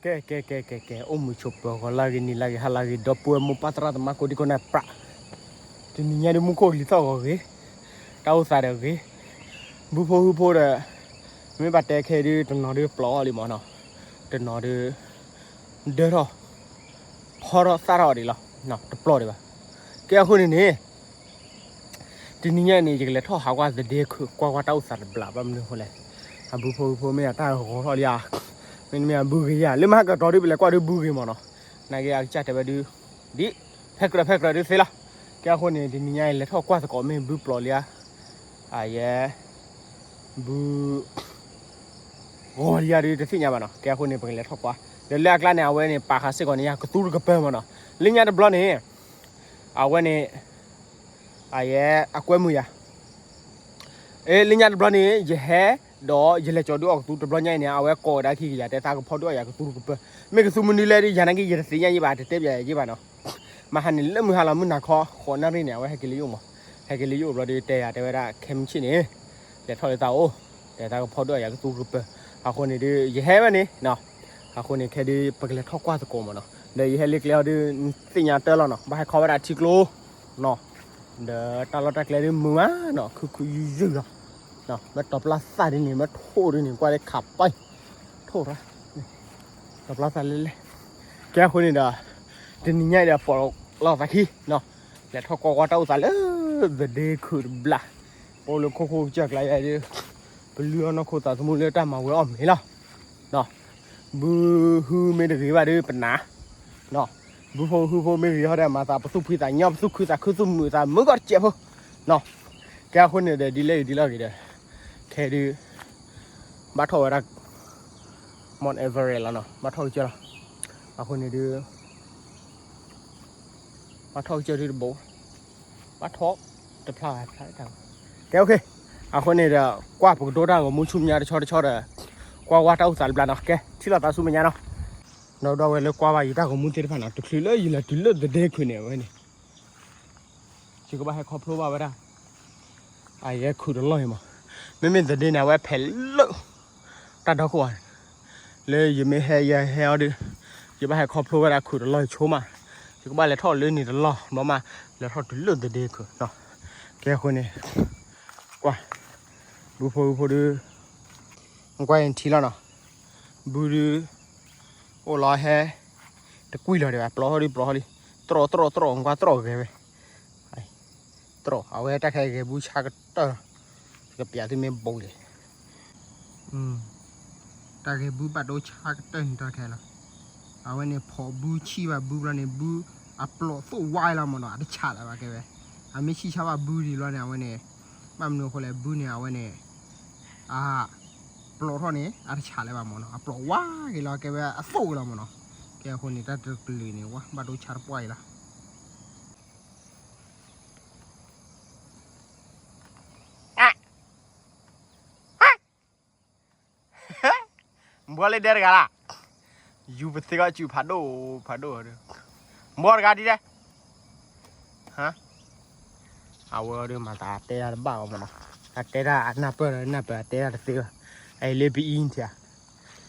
ကဲ ကဲ ကဲ ကဲ ကဲ အိၣ်မုာ်ဆိးပၢၤ ဂီၤလၢအဂ့ၤ နံၤလၢအဂ့ၤ ဟါလၢအဂ့ၤ ဒီပုၢ်ဝဲၢ်မိၢ်ပၢ်သရၣ်သမါ ကိးဒံကိးနၢ်ပြး, တနံၤညါဒုး မူခိၣ်ကလံၤသီၣ်ဂီၤဂ့ၤ, တၢ်အိၣ်သးဒီးဂ့ၤ, ဘုဖိဟုဖိဒီး မ့ၢ်ဘၣ်တဲခဲဒုး တနီၤဒုးပျီအီၤလံမးနီၤ, တနီၤဒုး ဒၢထီၣ် ဖီထီၣ်သၣ်ထီၣ်အီၤဒံးလီၤ, တပျီဒံးဘၣ်. ကဲအဃိန့ၣ်န့ၣ် တနံၤညါန့ၣ် ယကလဲၤထီၣ်ဟးကွၢ်သဒ့ခုး ကွၢ်ကွၢ်တၢ်အိၣ်သးတဘျီ ဘၣ်မနုၤအဃိလဲၣ်, အဘုဖိဟုဖိမ့ၢ်အတၢ်ဂီၤထီၣ်လံဧါ, မ့တမ့ၢ်အဘုဂ့ၤဧါ, လၢမဟါကတီၤဒုး ပလဲၤကွၢ်ဒုးဘုဂ့ၤမးနီၤ, နာ်က့အကစၢ်တဲဝဲဒုး ဒ် ဖဲကြၢးဖဲကြၢးဒုးသ့လီၤ. ကဲအဃိန့ၣ် တနံၤညါအံၤ လဲၤထီၣ်ကွၢ်သကိးမ့ၢ်ဘုပျီလံဧါ, အယဲ ဘု ဂီၤလံဧါဒုးတသ့ၣ်ညါဘၣ်နီၤ. ကဲအဃိန့ၣ် ပကလဲၤထီၣ်ကွၢ်, ဒီးလၢအကျါန့ၣ် အဝဲန့ၣ် ပာ်ဃာ်စ့ၢ်ကီးန့ၣ် ယၤကသူတကပၢၢ်မးနီၤ, လၢညါတဘျီန့ၣ် အဝဲန့ၣ် အယဲ အကွဲမုာ်ယၤ အ့ လၢညါတဘျီန့ၣ် ယဟဲ ဒီးယလဲၤကၠီၤဒုးအီၣ်ကသူတဘျီညါအံၤန့ၣ် အဝဲကိးဝဲဒၣ်ခံကယၤ တဲသးကဖီဒုးအီၣ်ယၤကသူတကပၢၢ်, မ့ၢ်ကသူမနုၤလဲၣ်ဒုး ယၤနာ်က့ ယတသ့ၣ်ညါယံၤဘၣ် တတဲပၠးယၤယံၤဘၣ်နီၤ. မဟါန့ၣ် လၢမုၢ်ဟါလီၤ မုၢ်နၤခီ ဃိးနၣ်ရံၣ်န့ၣ် အဝဲဟဲက့ၤလၢယအိၣ်မး, ဟဲက့ၤလၢယအိၣ်ဘျီဒုး တဲယၤတဲဝဲဒၣ် ခဲမုၢ်ဆ့ၣ်န့ၣ် လဲၤထီၣ်လၢသးအိၣ်, တဲသးကဖီဒုးအီၣ်ယၤကသူတကပၢၢ်, အဃိန့ၣ်ဒုး ယဟဲဝဲန့ၣ်နီၤ. အဃိန့ၣ် ခဲဒုး ပကလဲၤထီၣ်ကွၢ်သကိးမးနီၤ, ဒီးယဟဲလၢကျဲအီၤဒုး သ့ၣ်ညါတၢ်လီၤနီၤ, ဘၣ်ဟဲခီဝဲဒၣ်ထံကျိနီၤ, ဒီးတၢ်လီၢ်တၢ်ကျဲဒုးမုာ်မးနီၤ, ခုခုယုၢ်ယုၢ်လီၤ. မ့ၢ်တီၤပျၢ်သၣ်ဒ်န့ၣ် မ့ၢ်ထိၣ်ဒ်န့ၣ် ကွၢ်လၢခးပၢၢ် ထိၣ်ရၣ်, တီၤပျၢ်သၣ်လဲၣ်လဲၣ်. ကဲအဃိန့ၣ်ဒီး တနံၤညါအံၤဒီး ပိာ်လီၤသးခံနီၤ, လဲၤထီၣ်ကွၢ်ကွၢ်တၢ်အိၣ်သးလၢသဒ့ခုးတဘျီ, ပအိၣ်လၢခိခိကစၢ်ကျါယၤဒုး ပလုၢ်အီၣ်နီၢ်ခိသးသမူလၢတၢ်မၤဝဲအီၣ်မ့ၤလီၤ. ဘုဟုမ့ၢ်တဂ့ၤဘၣ်ဒုးပနာ်, ဘုဖိဟုဖိမ့ၢ်ဂ့ၤဟီဒီး မၤသးပသူၣ်ဖှံသးညီ ပသူၣ်ခုသးခု သူၣ်မုာ်သးမုာ်ကီးတစဲးဖိနီၤ. ကဲအဃိန့ၣ်ဒီး ဒ်လဲၣ်ဂ့ၤဒ်လဲၣ်ဂ့ၤဒီး ခဲဒုး ဘၣ်ထီၣ်ဝဲဒၣ် Mount Everest လီၤနီၤ, ဘၣ်ထီၣ်ကစၢၢ်လီၤ. အဃိန့ၣ်ဒုး ဘၣ်ထီၣ်ကစၢၢ်ဒုးတဘိ, ဘၣ်ထီၣ်တဖျါဖျါတၢ်, ကဲ OK, အဃိန့ၣ်ဒီး ကွၢ်ပကဒိတၢ်ဂီၤမူဆူမဲာ်ညါတဆီတဆီဒီး ကွၢ်ဝဲတၢ်အိၣ်သးတဘျီနီၤ, ကဲ ထံၣ်လိာ်သးဆူမဲာ်ညါနီၤ. ဒီးဒီးဝဲလၢကွၢ်ဘၣ်ယတၢ်ဂီၤမူသ့ၣ်တဖၣ်နီၤ, တချုးလၢယလဲၤတုၤလၢသဒ့ခုးန့ၣ် အဝဲန့ၣ် ယကဘၣ်ဟဲခီဖျိဘၣ်ဝဲဒၣ် အယဲခုးတလီၢ်အံၤမး, မ့မ့ၢ်သဒ့န့ၣ် အဝဲဖဲးလၢ တၢ်ဒီခိၣ်ဧါ, လၢယမ့ၢ်ဟဲယဟဲအီၤဒီး ယဘၣ်ဟဲခီဖျိဝဲဒၣ်ခုးတလီၢ်အံၤဆိမး, ယကဘၣ်လဲၤထီၣ်လၢန့ၣ်တလီၢ် ဘျီမး လဲၤထီၣ်တုၤလၢသဒ့ခုးနီၤ. ကဲအဃိန့ၣ် ကွၢ် ဘုဖိဘုဖိဒုး ကွၢ်အံၤထံလီၤနီၤ, ဘုဒုး အိၣ်လီၤဟဲ တကွံာ်လီၤဒံးဘၣ်, ပျီဟီဒုးပျီဟီလံ, တြီၣ်တြီၣ်တြီၣ် ကွၢ်တြီၣ်ဂဲၤဝဲ, တြီၣ် အဝဲတၢ်ခဲဂဲၤဘုဆါကတၢၢ်, ကပျးသုမ့ၢ်ဘိးလဲၣ်, တၢ်ဂဲၤဘုဘၣ်တိၢ်ဆါကတၢၢ်န့ၣ်တၢ်ခဲလီၤ. အဝဲန့ၣ် ဖီၣ်ဘုဆံၣ်ဘၣ်ဘုဘျီန့ၣ် ဘုအပျီၢ်သိၣ်ဝါလီၤမးနီၤ, အတဆးလၢၤဘၣ်ကဲဝဲ, အမ့ၢ်ဆံၣ်ဆါဘၣ်ဘုဒံးဘျီန့ၣ် အဝဲန့ၣ် ဘၣ်မနုၤအဃိလဲၣ် ဘုန့ၣ်အဝဲန့ၣ် အ ပျီၢ်ထီၣ်န့ၣ် အတဆးလၢၤဘၣ်မးနီၤ, အပျီၢ်ဝါက့ၤလီၤ ကဲဝဲအသိၣ်က့ၤလီၤမးနီၤ. ကဲအဃိန့ၣ် တၢ်တကလုာ်န့ၣ် ဝဲ ဘၣ်တိၢ်ဆါတပှၢ်အံၤလီၤ. ဘှီလၢဒဲတဂၤလၢ်, ယူၤပသ့ကီးစူၤဖးဒိၣ် ဖးဒိၣ်ဒီး, ဘှီတဂၤဒ်လဲၣ်, အဝဲအီၤဒီးမၤသးတဲတၢ်တဘၣ်အီၤမးနီၤ, တၢ်တဲတၢ်အနၢ်ပၢၢ်ဒီးနၢ်ပၢၢ် အတဲတၢ်တသ့ဘၣ်, အအံၤလၢပအံၤထံဧါ,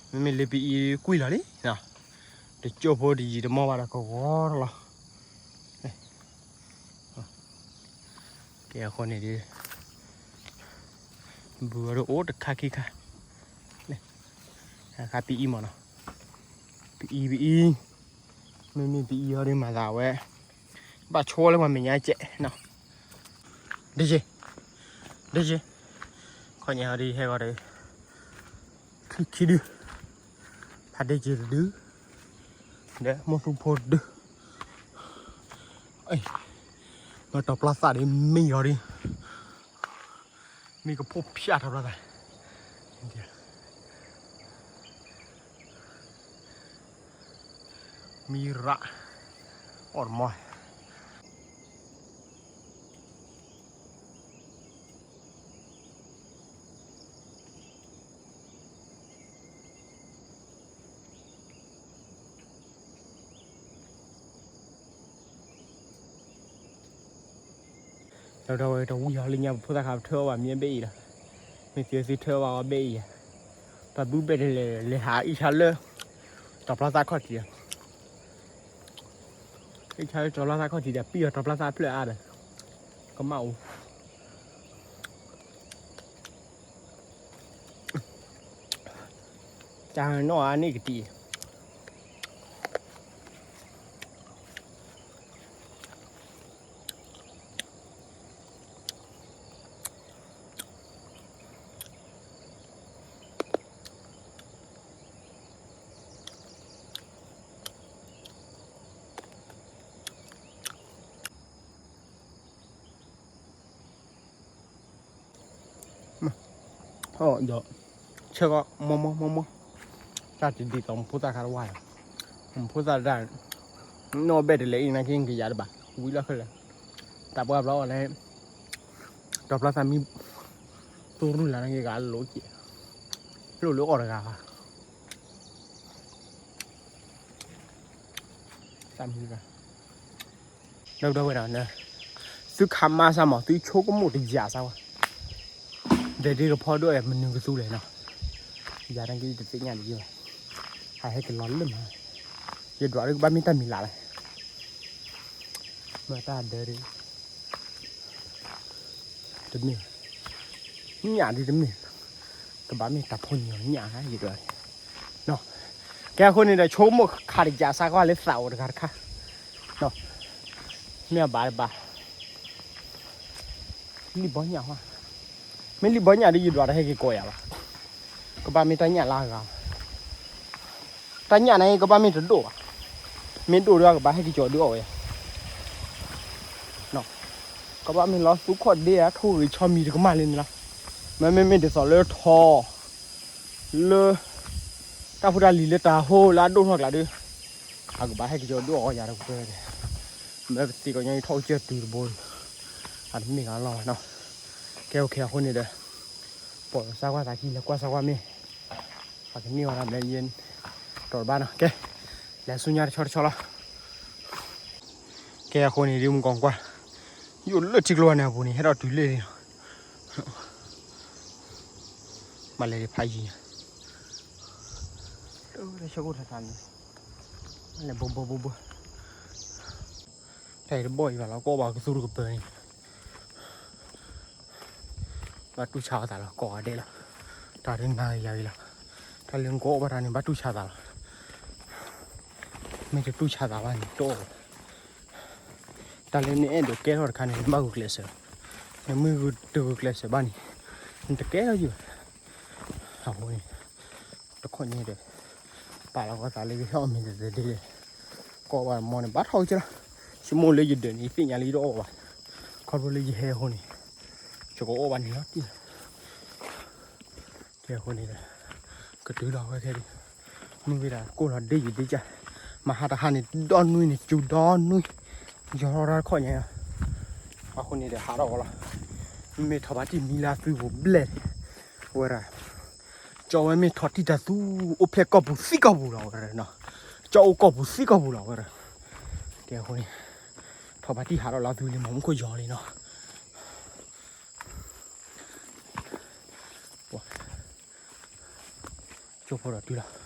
မ့မ့ၢ်လၢပအံၤကွံာ်လီၤလံ, တကၠိၢ်ဖိတယံာ်တမီၢ်ဘၣ်ဒီးကဝီၤထီၣ်လီၤ. ကဲအဃိန့ၣ်ဒီး ဘုအီၤဒီးအိၣ်တခါခံခါ, ခါပအံၤမးနီၤ, ပအံၤပအံၤ, မ့မ့ၢ်ပအံၤအီၤဒီးမၤသးဝဲ, ဘၣ်ဆိလၢပှၤမဲာ်ညါကဲးနီၤ, ဒ်ယ့, ဒ်ယ့, ခီညါအီၤဒီးဟဲဂီၤဒီး ခံခံဒု, ဖးဒ့က့ၤတဒု, ဒီးမိၢ်သူဖိတဒု, မ့ၢ်တီၤပျီသၣ်ဒီးမံအီၤဒီး, မံကဖိၣ်ဖၠၣ်တီၤပျီသၣ်, မံရၣ်, အီၣ်တမီၢ် ဒီးဒီးဝဲတဝံၤဟီလၢညါ ပဖိသၣ်ခါပထၢအီၣ်ဘၣ်မ့ၢ်ဘဲအံၤလီၤ, မ့ၢ်သ့ၣ်သုထၢအီၣ်ဘၣ်အီၤဘဲအံၤ, တၢ်ဘုဘဲတလဲၤ လဲၤဟးအံၣ်ဆါလၢ, တီၤပျီသၣ်ခီၣ်ထံး, ကၠီၤပျီသၣ်ခီၣ်ထံးဒီး ပံၢ်အီၤတီၤပျီသၣ်ဖျၢၣ်အါဒီး ကမၣ်အိၣ် တၢ်နီၢ်အါန့ၢ်ကတံၢ်. ဒီး ဆဲကီး မီမီမီမီ, တၢ်တဒ်သိးမဖိသၣ်ခါတဝါလီၤ, မဖိသၣ်တၢ် နီၢ်ဘဲၣ်တလဲၤအံၤနာ်က့ ကယၤတဘၣ် ဝံၤလီၢ်ခဲလၢာ်, တၢ်ပှၢ်ဘျီအီၤလဲၣ်, တီၤပျီသၣ်မံ သူရူၢ်လၢ်နာ်က့ ဂၤလိာ်က့ၤ, လိၣ်လၢအီၣ်တဂၤဘၣ်, သၣ်မံဂၤ ဒီပုၢ်ဒီဝဲၢ်ဒီး သုခးမါစၢ်မး သုဆိကမိၣ်တယၤစၢ်ဝဲ, ဒီးဒ်ကဖီဒိၣ်အဲၣ်မနုၤကသူလဲၣ်နီၤ, ယၤတၢ်က့တသ့ၣ်ညါဒ်ယဲဘၣ်, ဟးဟဲက့ၤလီၤလၢမး, ယဒွးဒ်ကဘၣ်မ့ၢ်တၢ်မံၤလၢ်လဲၣ်, မ့ၢ်တၢ်ဒၢဒ် တမ့ၢ်, ညၣ်ဒ်တမ့ၢ်, ကဘၣ်မ့ၢ်တၢ်ဖိညၣ်ညၣ်ယဒွး, ကဲအဃိန့ၣ်ဒီး ဆိကမိၣ်ခးတယၤစၢ်ကွၢ်လၢသးအိၣ်တဂၤတခါ, မ့ၢ်အဘၣ်တဘၣ်, လံၣ်ဘီညၣ်ဟါ, မ့ၢ်လံၣ်ဘီညၣ်ဒ်ယဒွးတဟဲက့ၤကိးယၤဘၣ်, ကဘၣ်မ့ၢ်တၢ်ညၣ်လၢအဂၤ, တၢ်ညၣ်န့ၣ် ကဘၣ်မ့ၢ်တဒိၣ်ဘၣ်, မ့ၢ်ဒိၣ်ဒီးကဘၣ်ဟဲက့ၤကၠီၤဒုးအီၣ်ဝဲယၤ ကဘၣ်မ့ၢ်လီၤသူခီၣ်ဒ့ဧါ ထိၣ်ဂ့ၤဆီမံၤတကမၣ်လံန့ၣ်လီၤ, မ့မ့ၢ်မ့ၢ်ဒ်သိးလၢထီ, လၢ, တၢ်ဖိတၢ်လံၤလၢတၢ်ဟိလၢအဒိၣ်ထီၣ်ကျါဒီး, အကဘၣ်ဟဲက့ၤကၠီၤဒုးအီၣ်ယၤတကပၤ, မ့ၢ်ပသံကညီအံၤထီၣ်ကစၢၢ်တုၤတဘိ, အတမ့ၢ်ဂၤလီၤဘၣ်နီၤ, ကဲအိၣ်ခ့အဃိန့ၣ်ဒီး, ပိာ်စၢ်ကွၢ်သးခံလဲၤကွၢ်စၢ်ကွၢ်မ့ၢ် ပှၤကန့ၢ်ဝဲဒၣ်ဘျဲယဲ, တီၤတဘၣ်နီၤ ကဲ, လဲၤဆူညါတဆီတဆီလီၤ, ကဲအဃိန့ၣ် ဒ်မုၢ်ကီၢ်ကွၢ်, ယိၣ်လၢထံကျိန့ၣ်အပူၤန့ၣ် ဟဲထီၣ်တုၤလၢန့ၣ်လီၤ, မၤလဲၤဒံးဖးယံၤ, တၢ်ဆၢကိၣ်ထးထးန့ၣ်, လဲၤဘိဘိဘိဘိ, တၢ်အံၤတဘီၣ်အံၤဘၣ်လီၤ ကီၢ်ဘၣ်ကသူတကပၤန့ၣ် ဘၣ်တူၢ်ဆါအသးလီၤ ကိးဂၤဒဲးလီၤ, တၢ်ဒ်နၤယၤဂ့ၤလီၤ, တၢ်လၢနကအီၣ်ဘၣ်တၢ်န့ၣ် ဘၣ်တူၢ်ဆါသးလီၤ, မ့ၢ်တတူၢ်ဆါသးဘၣ်န့ၣ် တအီၣ်ဘၣ်, တၢ်လၢနအဲၣ်ဒိးကဲထီၣ်တခါန့ၣ် နဘၣ်ဂုာ်ကျဲးစၢး, နမ့ၢ်တဂုာ်ကျဲးစၢးဘၣ်န့ၣ်, နတကဲထီၣ်ယုာ်ဘၣ်, အဃိန့ၣ်, တခီညါဒီး, ပာ်လီၤကီၢ်သးလၢကဟဲအီၣ်မ့ၤတသ့ဒ်လဲၣ်, ကအီၣ်ဘၣ်မီန့ၣ် ဘၣ်ထီၣ်ကစၢ်လီၤ, ဆိကမိၣ်လၢယဒၢးန့ၣ် ယသ့ၣ်ညါလၢယတအီၣ်ဘၣ်, ခီဖျိလၢယဟဲအဃိန့ၣ်, ယကအီၣ်ဘၣ်န့ၣ်လီၤတံၢ်လီၤ, ကဲအဃိန့ၣ်ဒီး, ကတုၤလီၤဝဲခဲဒုး, မုၢ်ဂ့ၤဒၣ်ကိၢ်လီၤဒ့ယံာ်ဒ့ကၢ်, မဟါတဟါန့ၣ် ဒီနွံန့ၣ် စူၤဒီနွံ, ယီၤထီၣ်တၢ်တခီညါ, အဃိန့ၣ်ဒီးဟးထီၣ်အီၤလီၤ, မ့ၢ်ထီၣ်ဘၣ်တံၢ်မံလၢသုပူၤဘျဲၣ်, ဝဲဒၣ် ကၠီဝဲမ့ၢ်ထီၣ်တံၢ်တၢ်သူ အိၣ်ဖျဲၣ်ကီၢ်ပူၤသံကီၢ်ပူၤလီၤဝဲဒၣ်နီၤ, ကၠီအိၣ်ကီၢ်ပူၤသံကီၢ်ပူၤလီၤဝဲဒၣ်, ကဲအဃိန့ၣ်, ထီၣ်ဘၣ်တံၢ်ဟးထီၣ်လၢသုလံမီၢ်မူခိၣ်ယီၤလံနီၤ, ကၠိဖိဒီးတုၤလီၤ,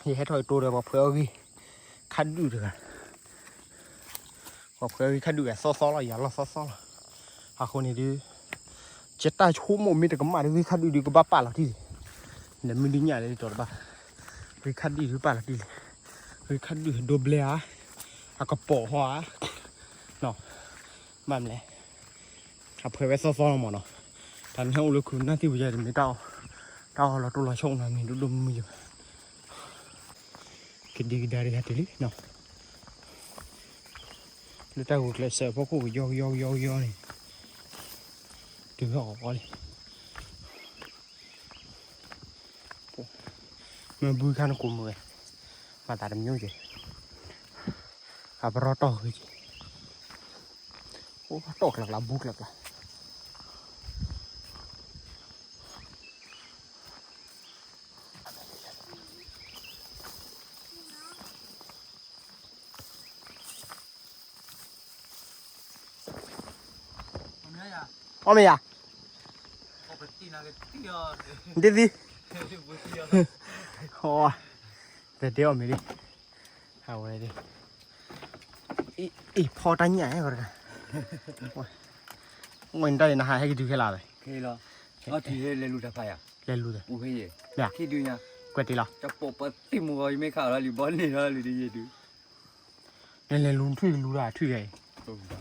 ယဟဲထီၣ်ယတိၤဒီးပှၤဖှဲးအီၣ်ဂံၢ်, ခါဒုၣ်တဂၤ ပှၤဖှဲးဂံၢ်ခါဒုၣ်ဂၤသီသီလီၤ ယၤလီၤသီသီလီၤ, အဃိန့ၣ်ဒုး, ယတၢ်ဆိကမိၣ်မ့ၢ်တကမၣ်ဒီးဂံၢ်ခါဒုၣ်ဒုးကဘၣ်ပာ်လီၤတံၢ်လံ, နမ့ၢ်ဒုးညၣ်လၢယတီၤတဘၣ်, ဂံၢ်ခါဒုၣ်ဒုးပာ်လီၤတံၢ်လံ, ဂံၢ်ခါဒုၣ်ဒိဘျဲဧါ, အကပီၤဟီဧါ, ဘၣ်မလဲၣ်, အဖှဲးဝဲသီသီလီၤမးနီၤ, တၢ်နဟဲအိၣ်လၢခုးနၢ်သ့ၣ်ပူၤယၤတမ့ၢ်တၢ်အီၣ်, တၢ်အီၣ်လီၤတိၢ်လီၤဆီအိၣ်နီတမံၤဒိၣ်ဒိၣ်မုၢ်မုၢ်ယၤ ကဒံကဒါတဂၤတလံနီၤ, လၢတၢ်ဂုာ်ကျဲးစၢးဖီခိၣ်ကယီကယီကယီကယီန့ၣ်, တုၤထီၣ်အီၤလံ, မ့ၢ်ဘုခါနကိးမုၢ်ဝဲ, မၤသးတမျိုးကဲ, အပရီတီၢ်ဂ့ၤကဲ, အိၣ်တီၢ်ကျၢ်ကျၢ်ဘုကျၢ်ကျၢ် အီၣ်မ့ၢ်ယၤ, ဒ်သံ, ဒ်သံ, ဟီ, တဒ့အီၣ်မ့ၤလံ, ဟးဝဲဒၣ်, အံၤ ဖီတၢ်ညၣ်အဲၣ်ဂီၤတဂၤ, ဝဲနတၢ်အံၤနဟးဟဲက့ၤတုၤခဲလၢာ်ဝဲ, လဲၤလူၤတၢ်ဖးယၤ, လဲၤလူၤ, ကွဲးတ့ၢ်လီၤ, လဲၤလူၤနထွံၣ်လူၤတၢ်ထွံၣ်ဂဲၤအံၤ,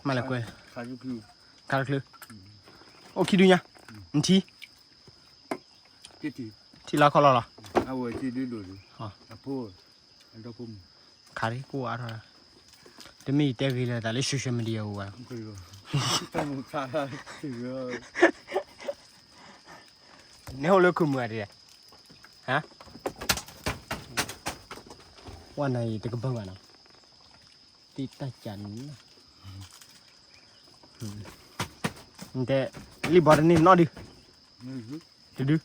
မ့ၢ်လဲၤကွဲး, ခါတချုး, အိၣ်ခံဒုညါ, နထံၣ် ထံၣ်လီၤခီလီၤလီၤ, အဝဲထံၣ်ဒုဒိၣ်ဒု, အဖိ, အဒီဖိမုၣ်, ခါဒ်ကိးအါထီၣ်, တမ့ၢ်ယတဲဂ့ၤလၢတၢ်လၢ social media အူဘၣ်, နဟိၣ်လၢခုၣ်မုၢ်ဂၤတဂၤ, ဟါ, ဝဲနၤအံၤတကဘၢၣ်ဘၣ်နီၤ, တၢ်ကၢ်န့ၣ်, နတဲ, လံၣ်ဘီတန့ၢ်နီၣ်ဒု, တဒု,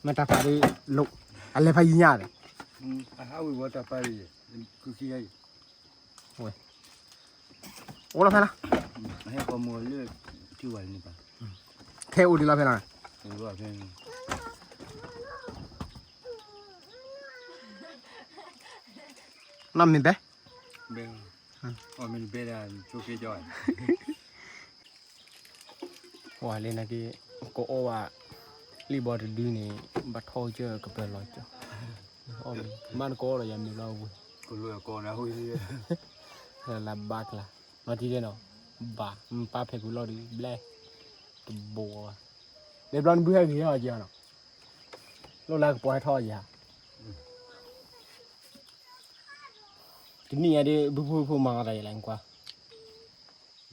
မ့ၢ်တၢ်ဖးဒု, အလဲၤဖးယံၤညါဒီး, အိၣ်လီၤဖဲလီၤ, ခဲအိၣ်ဒံးလီၤဖဲလီၤ, နီၢ်မ့ၢ်ဘဲ ပှၤလၢနာ်က့, ကအီၣ်ဘၣ်, လံၣ်ဘီတဒုန့ၣ်, ဘၣ်ထီၣ်ကစၢၢ်ကပၢၤလီၤကၠီ, မ့ၢ်နကအီၣ်ဒီးယၤမ့ၢ်လီၤဝဲ, လၢဘၣ်ကျါ, နီၢ်ထံဒဲးနီၤ, ဘၣ်, ပၢ်ဖဲးကွံာ်လီၤဒုး, ဘျဲၣ်, တဘိ, လၢဘျီနဘုဟဲဂ့ၤထီၣ်က့ၤနီၤ, လိၣ်လၢကပီၤဟဲထီၣ်က့ၤဧါ, တနံၣ်ညါဒ် ဘုဖိဖိမၤအီၤတၢ်ယဲလဲၣ်ကွၢ်,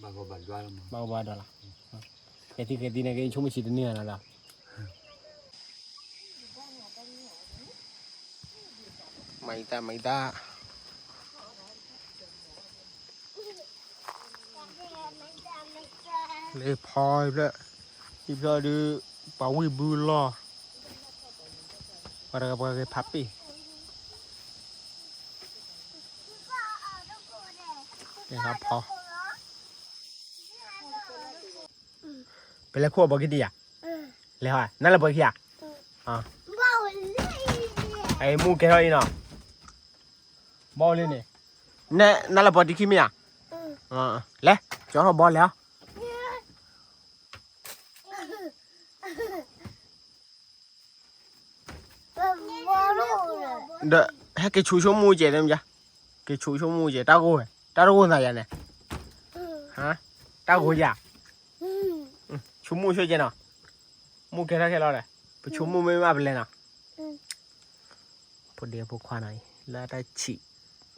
ဘၣ်ကဘၣ်ဒွးလီၤ, ဃဲၤသံဃဲၤသံန့ၣ်က့ ဆိကမိၣ်ဆံးတန့ၢ်နီၤဒီး, မၤအံသၣ်မၤအံသၣ်, လၢဖီဖျၢၣ်, ဟံၣ်ဖျၢၣ်ဒုး, ပှၤဝံၢ်ဘုလီၢ်, ပှၤတဂၤပှၤဂဲၤဖးပ့ၢ်, ဖီ ပလဲၤခိၣ်အဘီက့တယၤ, လဲၤဟီ, နလဲၤပှၤခံဂၤ, မူကဲထီၣ်အံၤနီၤ, ဘီလံန့ၣ်, နလဲၤပှၤတခံမ့ၢ်ဧါ, လဲၤ, ကၠီထီၣ်ဘီလဲၤအီၤ ဒီး ဟဲက့ၤဆူဆိကမိၣ်ကဲး, က့ၤဆူဆိကမိၣ်ကဲး, တၢ်ဂိၢ်ဝဲ, တၢ်တဂိၢ်သးယၤန့ၣ်, တၢ်ဂိၢ်ယၤ, ဆိကမိၣ်ဆိကဲးနီၤ, မိၣ်ကဲထီၣ်ခဲလီၤဒီး, ပဆိကမိၣ်မ့ၢ်ဘၣ်ပလဲၤနီၤ, ဖိဒံဖိခွါနီၤအံၤ လၢတၢ်ဆံး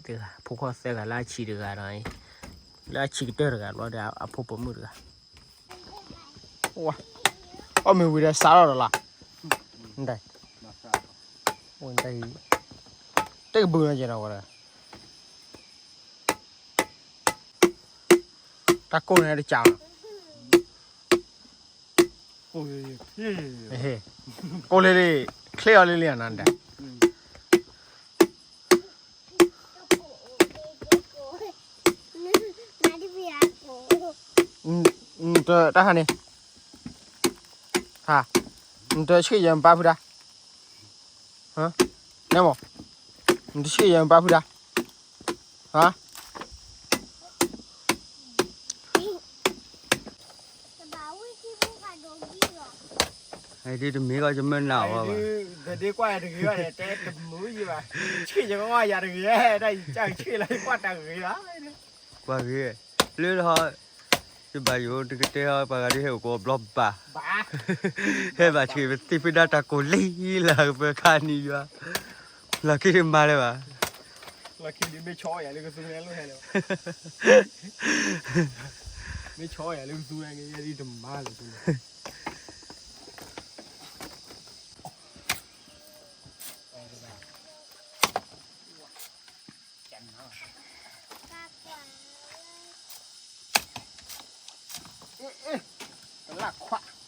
တဂၤ, ဖိခွါသၢဂၤလၢအဆံးတဂၤနီၤအံၤ, လၢအဆံးကတၢၢ်တဂၤဘျီဒီး အဖိပိာ်မုၣ်တဂၤ, အီၣ်မ့ၤဝံၤဒီးစးထီၣ်ဒီးလီၤ, တၢ်အံၤ, တကဘုးနီၤကဲးနီၤဝဲဒီး, တၢ်ကိၢ်န့ၣ်တကးနီၤ, ကိၢ်လံလံ, ချ့ၣ်အီၤလံလံနီၤဒၣ် တၢ်ဟါန့ၣ်, ဟါ, နတဆံၣ်ယဲၢ်ပၢ်ဖုဒၣ်, နဲမး, နတဆံၣ်ယဲၢ်ပၢ်ဖုဒၣ်, ဟါ ဒ်တမ့ၢ်ကီး ယမ့ၢ်နၢ်အီၤဘၣ်, ဒ်ကွၢ်ယၤတဂ့ၤဘၣ်န့ၣ် တဲတမုာ်ယဘၣ်, ဆံၣ်ယကဝၢ်ယၤတဂ့ၤ, တၢ်ယကဆံၣ်လီၤ ယကွၢ်တၢ်ဂ့ၤဘၣ်, ကွၢ်ဂ့ၤ, လၢလီၤ, ယဘၣ်ယိၣ်တကတဲဟီ ပှၤဂၤဒ်ဟဲအိၣ်ကိးဘျီဘၣ်, ဟဲဘၣ်ဆံးပသံဖုဒၣ်တၢ်ကိၢ်လံလၢကပၢၤခါနံၤယွၤ, လီၢ်ခံတမၤလၢၤဘၣ်, လီၢ်ခံဒ်မ့ၢ်ဆီယၤလၢကသူန့ၣ်လီၤဟဲလၢၤဘၣ်, မ့ၢ်ဆီယၤလၢကသူန့ၣ် ယဲဒ်တမၤလၢၤ လၢခွး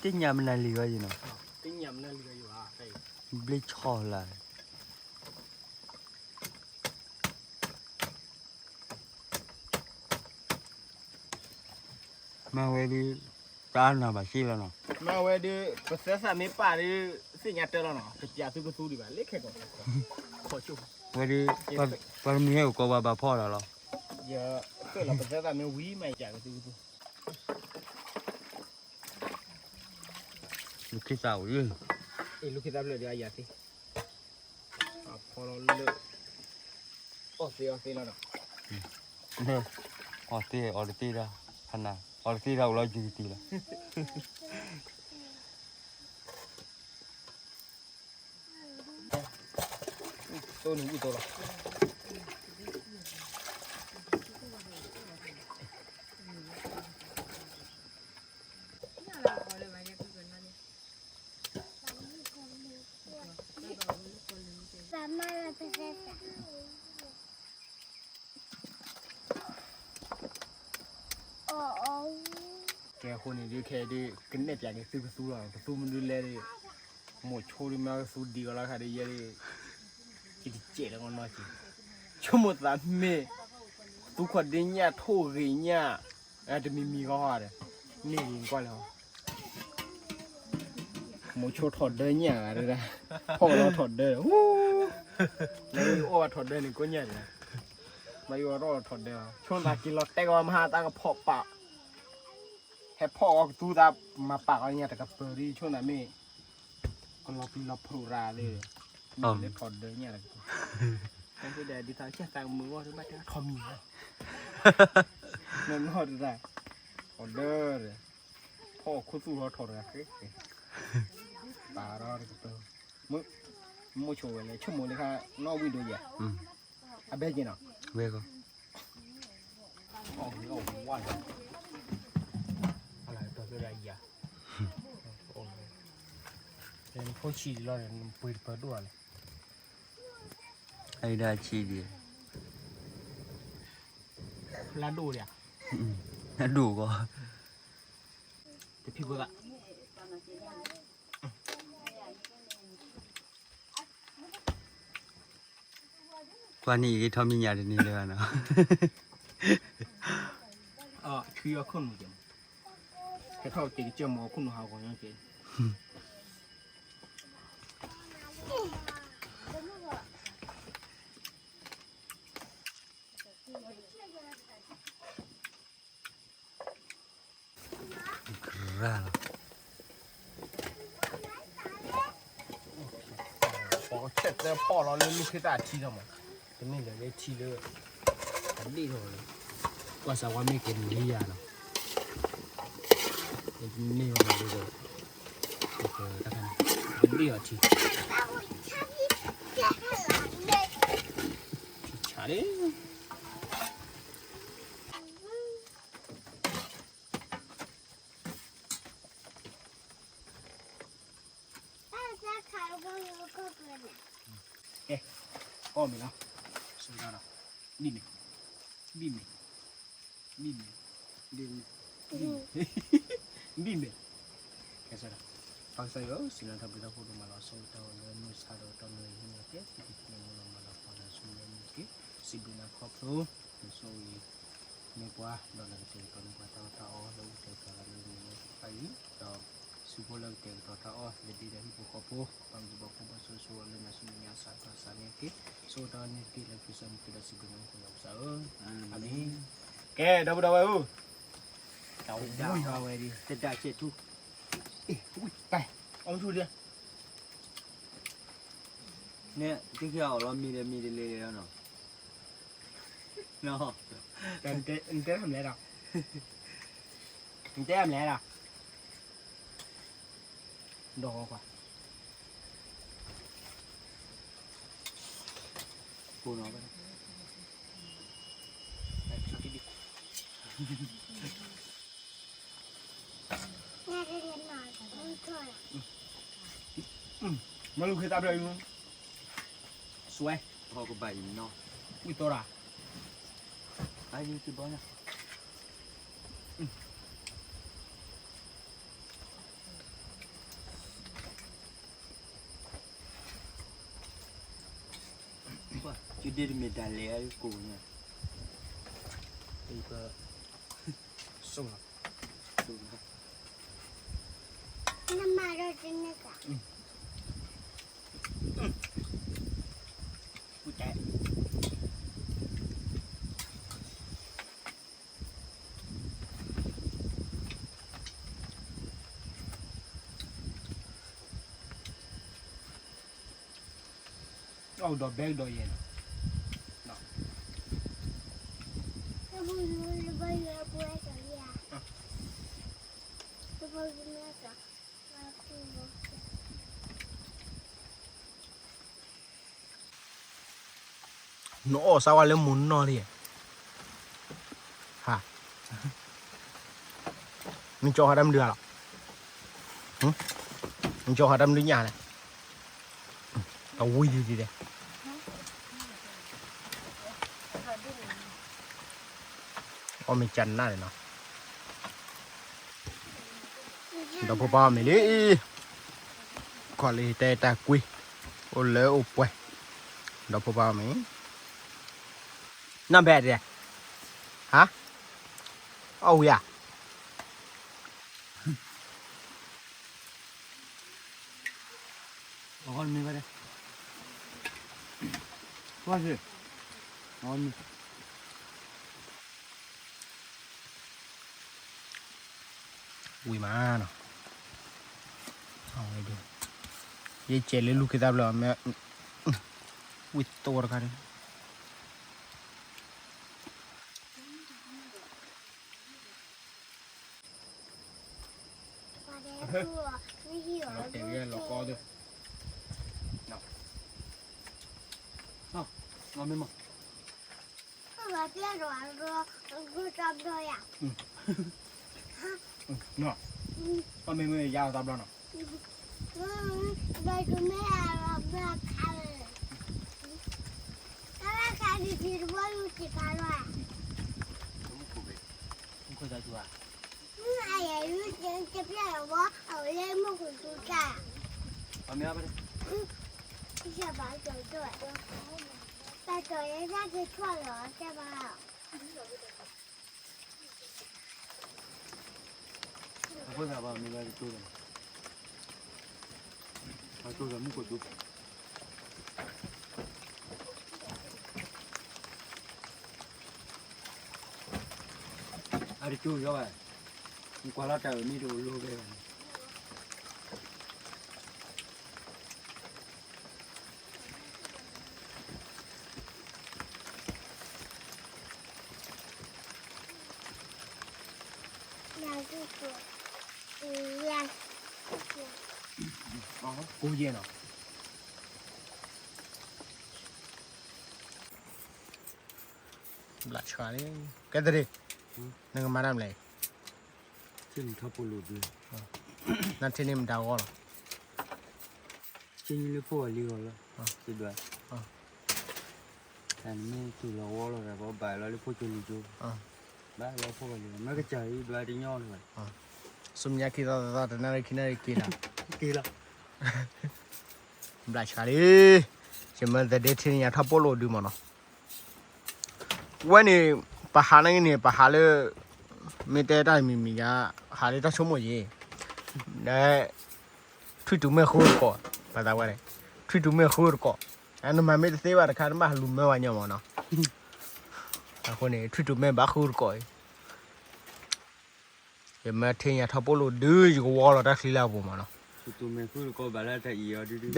သ့ၣ်ညါမနုၤလံဝဲယနီၤ, ဘျ့ဆီလၢ်, မၤဝဲဒုး တၢ်နၤဘၣ်စ့ၢ်လီၤနီၤ, မၤဝဲဒုး ပသဲသးမ့ၢ်ပာ်ဒုး သ့ၣ်ညါတၢ်လီၤနီၤ, ကပျးသုကသူဒံးဘၣ် လၢခဲကီး, ဝဲဒုး ပှၤတမံၤဟဲအိၣ်ကိးပှၤဘၣ်ဖီၣ်ဒီးလီၤ, ယလီၤ ပသဲသးမ့ၢ်ဝံၤမး ယပျးကသုကသူ လူၤခ့သၣ်အိၣ်လၢ, အ့ၣ် လူၤခ့သၣ်ဖျၢၣ်ဒီးအယၤသ့, အဖီလီၤလၢ, အီၣ်သ့အီၣ်သ့လီၤနီၤ, အီၣ်သ့အီၣ်တသ့ဒၣ်, ဖနၤ အီၣ်တသ့ဒၣ်အိၣ်လီၤယုၢ်ကတံၢ်လီၤ. သိနုၤဝံၣ်သိလီၤ. ကဲအဃိန့ၣ်ဒုး ခဲအံၤဒုး ကနဲၣ်ပၠးက့ၤသုကသူလီၤ, ကသူမနုၤလဲၣ်ဒုး, မိၢ်ဆိဒုးမ့ၢ်ကသူဒံးအီၤလီၤခါဒုး ယဲဒုး, ယတစဲးလၢကနီၢ်က့ၤ, ဆိကမိၣ်သးမ့ၢ် သူခီၣ်ဒ့ညၣ် ထိၣ်ဂ့ၤညၣ်, တမံၤမံၤဂီၢ်ဂီၢ်ဒီး, န့ၢ်ဂ့ၤကွၢ်လဲၣ်ဟီ, မိၢ်ဆိထီၣ်ဒၢညၣ်ဂၤဒုး, ဖီၣ်လီၤထီၣ်ဒၢ, လၢအီၣ်ဘၣ်ထီၣ်ဒၢန့ၣ် ကိးညၣ်ဒံး, မ့ၢ်အီၣ်ထီၣ်ဒၢ, ဆိသးက့ၤလီၤတဲာ်ကီးမဟါတၢ်ကဖီၣ်ပာ် ဟဲဖီၣ်အီၤကသူသး မၤပာ်အီၤညၣ်တကပၤဒ်ဆိနၤမ့ၢ်, ကလီၤပျံၤလီၤဖုးရၤလၢ, လၢထီၣ်ဒၢညၣ်တကပၤ, ဒ်သိးကဲသးမုာ်ဂီၢ်တဘၣ်တဲထီၣ်မံၤလီၤ, နီၢ်နီၢ်တဒၣ်, ထီၣ်ဒၢ, ဖီၣ်ခိၣ်သူၣ်ထီၣ်ထီၣ်တဂၤဃဲ, ပာ်ထီၣ်တကပၤ, မုၢ်ဆိဝဲလဲၣ် ဆိကမိၣ်လၢခါနီၣ်ဝံၣ်ဒိယဲၢ်, အဘဲက့ၤနီၤ, ဝဲကီး အီၣ်ဝံၣ်အီၣ်ဝံၣ်ဝါလီၤ, အလၢကတီၢ်ကဒီးယၤ, ဖိဆံးလီၤ ပှ့ၤတပၢၤဒိၣ်လီၤ, အအံၤဒၣ်ဆံးဒံး, လၢဒိၣ်ဒံး, လၢဒိၣ်ကီး, တဖံဖိသၣ် ကွၢ်န့ၣ်အံၤက့ၤထီၣ်မံၤညၣ်တန့ၢ်လၢၤဘၣ်နီၤ, ထွံအီခိၣ်နူာ်က့ၤ, ဟဲထီၣ်က့ၤကစၢၢ်မီၤအခိၣ်နူာ်ဟးဂီၤညါက့ၤ, ကရၢ်လီၤ, ပှၤကဆဲးတဲဖီၣ်လီၤလၢလူၢ်ခ့သၣ်အထံလီၤမး, တမ့ၢ်လၢလၢထံလၢ, အဒ့ၣ်ထီၣ်လၢ, ကွၢ်စးဝါမ့ၢ်ကဲၤမံၤယၤလီၤ, မ့ၢ်ဝဲဒ်သိး, တၢ်ခါန့ၣ်, အဒ့ၣ်အီၤထံ, ဆါလံ ကဲ, အီၣ်မ့ၤလီၤ, ဆိဒၣ်ဒီး, ဘံၣ်မ့ၤ, ဘံၣ်မ့ၤ, ဘံၣ်မ့ၤ, ဘံၣ်မ့ၤ, ကဲဆၢဒီး, ပၢ်ကစၢ်ယွၤဧၢ, စံးလၢတၢ်ဘျုးတၢ်ဖှိၣ်ဒိၣ်မးလီၤ, ဆိၣ်ဂ့ၤတၢ်ဂီၤလၢမုၢ်ဆါဒီးတၢ်မုၢ်ဟံၣ်န့ၣ်ကဲ, စံးဘျုးနၤခီဖျိ, စံးဘျုးနၤခီဖျိ, နဆိၣ်ဂ့ၤ, မ့ၢ်ပှၤ, ဒီးနကတဲာ်ကတီၤန့ၢ်ပှၤတၢ်အီၣ်တၢ်အီလၢအအိၣ်တ့ၢ်ကီလၢမုၢ်နံၤလၢတဖၣ်အံၤ, ဒီးစံးဖိလၢကတဲာ်ကတီၤတၢ်အီၣ်လၢဒ်ဒီးဟံၣ်ဖိဃီဖိ, ဘၣ်မူဘၣ်ဖိဘၣ်ဆိၣ်ဂ့ၤဆိၣ်ဝါလၢနၤဆူမဲာ်ညါစးထီၣ်စးန့ၣ်က့ၤ, ဆိၣ်ဂ့ၤတၢ်အီၣ်န့ၣ်တက့ၢ်လၢခရံာ်စၢ်မုၢ်က့ၤဒီးစံးဘျုးနၤခီဖျိလၢကစၢ်ဧၢ, အၤမ့ၣ်. ကဲ, ဒီပုၢ်ဒီဝဲၢ်ဧၢ, တၢ်ဝံၣ်ဝဲဒၣ်, တဒၣ်ဆဲးထူ, အီၣ်ထူဒၣ် န့ၣ် သုကဟဲအီၣ်လီၤမ့ၤဒီးမ့ၤတလဲၤလဲၤလီၤနီၤ, နတဲမလဲၣ်ဒီး, နတဲမလဲၣ်ဒီး, ဒီးကွၢ်, ပိာ်နီၤ, မ့ၢ်လူၤခ့သၣ်ဖျၢၣ်အံၤ, စွဲ, ဟီၣ်ကဘၣ်အံၤနီၤ, ဝံၣ်သီရၤ, အါယံၤတဘီညါ, အ ဒ်တမ့ၢ်တၢ်လဲၤအကိၣ်ညါ, ပ, စိၣ်လီၤ, စိၣ်လီၤ, နမၤဒီးတန့ၢ်က, ပူတဲ အီၣ်ဒီးဘဲကဒီးယဲၢ်, နအီၣ်စၢ်ဝဲလၢမုၢ်နီၢ်လံ, ဟါ, နကၠီဟးတၢ်မနုၤလီၤ, နကၠီဟးတၢ်မနုၤညါလဲၣ်, အဝံၤဒံးဒံး, အီၣ်မ့ၢ်ကနၣ်န့ၣ်နီၤ, ဒီဖိပၢ်အီၣ်မ့ၤလံ, ခီလံတဲတၢ်ကွံ, အိၣ်လၢအိၣ်ပှဲၤ, ဒီဖိပၢ်အီၣ်မ့ၤ, နီၢ်ဘဲဒဲး, ဟါ, အီၣ်ဝံၤဧါ ဝံၤမးနီၤ, ယကဲးလၢလူၤခ့သၣ်ဘျီ, ဝံၤသီတခါဒီး တဲဝဲလီၤကီဒိၣ်, မ့ၢ်မး, ပှၤတဲဒီးအဂီၢ်တဘျီယၤ, ပှၤမ့ၢ်မ့ၢ်ယါတဘျီနီၤ, ဘယ်သူမ့ၢ်အဘျီခါလဲ, အဘျီခါဒီးတဘျီလူၤတံၢ်ဖးလီၤ, မုၢ်ခိၣ်သးတူၤဧါ, အယဲၢ်လူၤတံၢ်တပျၢ်လီၤဝဲ အဝဲလၢမုၢ်ခိၣ်တူၤတၢ်, အမ့ၢ်အဘၣ်, တၢ်ကဲထီၣ်လီၤတဲဘၣ်, အဃိသတးဘၣ်မ့ၢ်ဘၣ်တတိၢ်ဒီး, အတိၢ်ဒီးမုၢ်ခိၣ်တူၤ အတကၠိယီၤဘၣ်, နကွၢ်လီၤတၢ်အမံၤတအိၣ်လိဘဲဘၣ်န့ၣ်, ကူယဲၢ်နီၤ, ဘျးဆှါလံ, ကဲသရ့, နကမၤတၢ်မလဲၣ်, နထံၣ်န့ၢ်မတၤဂီၢ်လီၤ, ဆ့လၢဖိဂီၢ်လံဂီၢ်လီၤ, ဒွး, နမ့ၢ်တူၢ်လီၤဝီလီၤဒီး ပဘၣ်လီၤလၢဖိကၠိလံၤကၠိ, ဘၣ်လီၤဖိဂီၢ်လံ, မ့ၢ်ကစၢ်အံၤဒွးတညီလီၤ, ဆူမဲာ်ညါခံသီသီသီ တနၣ်ရံၣ်ခံနၣ်ရံၣ်က့ၤလီၤ, က့ၤလီၤ, ဘျးဆှါလံ, ယမ့ၢ်သဒၢထံၣ်န့ၢ်ယၤထီၣ်ပိာ်လိာ်ဒုမ့ၢ်နီၤ, ဝဲန့ၣ်, ပဟးန့ၣ်န့ၣ် ပဟးလၢ, မ့ၢ်တဲတၢ်မံၤမံၤယါ, ဟးလၢတၢ်ဆိကမိၣ်ယံၤ, ဒီး, ထွံၣ်တူၤမဲာ်ဃုတကိး, ပသးဝဲန့ၣ်, ထွံၣ်တူၤမဲာ်ဃုတကိး, နမၤမ့ၢ်တသ့ဘၣ်တခါ နဘၣ်ဟးလူၤမၢဝဲညီမ့ၢ်နီၤ, အဃိန့ၣ် ထွံၣ်တူၤမဲာ်ဘၣ်ဃုတကိးအံၤ ယမ့ၢ်ထံၣ်ညါထီၣ်ပိာ်လိာ်ဒု ယကဝီလီၤတၢ်ချံလၢအပူၤမ့ၢ်နီၤ, တူၤမဲာ်ဃုတကိးဘၣ်လၢတၢ်အံၤအီၤဒုဒု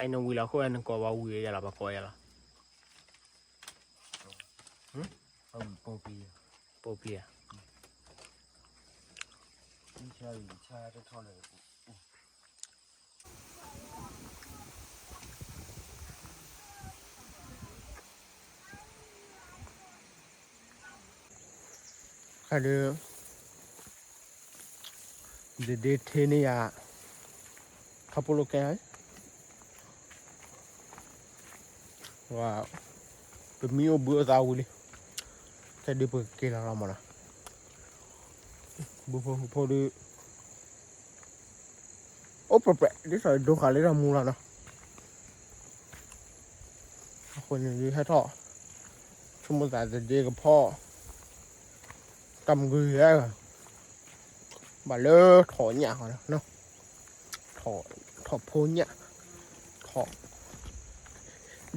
အံၤနဝံၤလီၤအဃိ နကိးပှၤဝံၤယၤလီၤ ပှၤကိးယၤလီၤ. ပိာ်ပျံၤဧါ. ခါဒီး ဒ့ဒ့ထ့န့ၢ်ယၤ ခီဖျိလၢကဲ ပမံအိၣ်ဘှံးအိၣ်သးဝံၤလံ, ခဲဒုးပကက့ၤလီၤလီၤမးနီၤ, ဘုဖိဖုဖိဒုး အိၣ်ပြဲးပြဲး ဒ်သိးဒိဃာ်လၢတၢ်မူလီၤနီၤ, အဃိန့ၣ်ဒုးဟဲထီၣ် ဆိကမိၣ်သးတဒ့ကဖီ တၢ်မုၢ်ဂ့ၤဧါ, ဘၣ်လၢထိးညၣ်ဃီနီၤ, ထိးဖိညၣ်, ထိး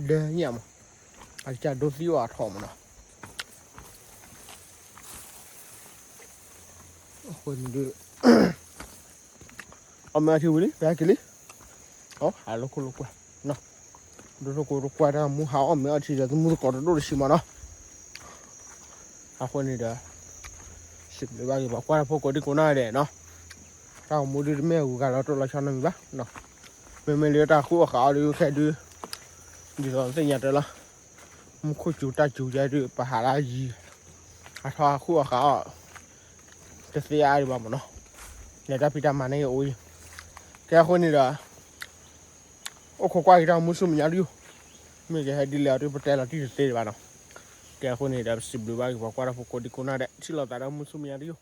ဒၢညၣ်မး, အကစၢ်ဒိသံအီၤအထိးမးနီၤ, အဃိန့ၣ်ဒုး အီၣ်မ့ၤအီထံဝံၤလံ ပဟဲက့ၤလံ, ဟးလိာ်ခိၣ်လိာ်ကွဲ, ဒိၣ်ထီၣ်ကိတကွၢ်တၢ်မူဟးအီၣ်မ့ၤအီထံဒီးသမူသကိးတဒိၣ်တဆံမးနီၤ, အဃိန့ၣ်ဒီး စံးဘျုးဘၣ်က့ၤပှၤကွၢ်တၢ်ဖိကိးဒံကိးနီၢ်ဂၤဒဲးနီၤ, တၢ်ဂီၤမူဒုးတမ့ၢ်အဂုၤအဂၤလီၤတိၢ်လီၤဆီနီတမံၤဘၣ်, မ့မ့ၢ်လၢတၢ်ဃုအီၣ်ဃုအီဒုးခဲဒုး ဒ်သိးသ့ၣ်ညါတၢ်လီၤ, မူခိၣ်စူၤတၢ်စူၤယဲဒုး ပဟးလၢယံၤ, အထီၣ်ဟးဃုအီၣ်ဃုအီ တသ့အါဒံးဘၣ်မးနီၤ, လဲၤတၢ်ဖံးတၢ်မၤန့ၣ်ကအိၣ်အံၤ, ကဲအဃိန့ၣ်ဒီး အိၣ်ခိးကွၢ်က့ၤတၢ်မူဆူမဲာ်ညါတယိာ်, မ့ၢ်ကဟဲဒ်လဲၣ်အီၤဒုး ပတဲလီၤတံၢ်တသ့ဒံးဘၣ်နီၤ, ကဲအဃိန့ၣ်ဒီး ပစံးဘျုးဘၣ်က့ၤပှၤကွၢ်တၢ်ဖိကိးဒံကိးနီၢ်ဂၤဒဲး ထံၣ်လိာ်သးဒီးမူဆူမဲာ်ညါတယိာ်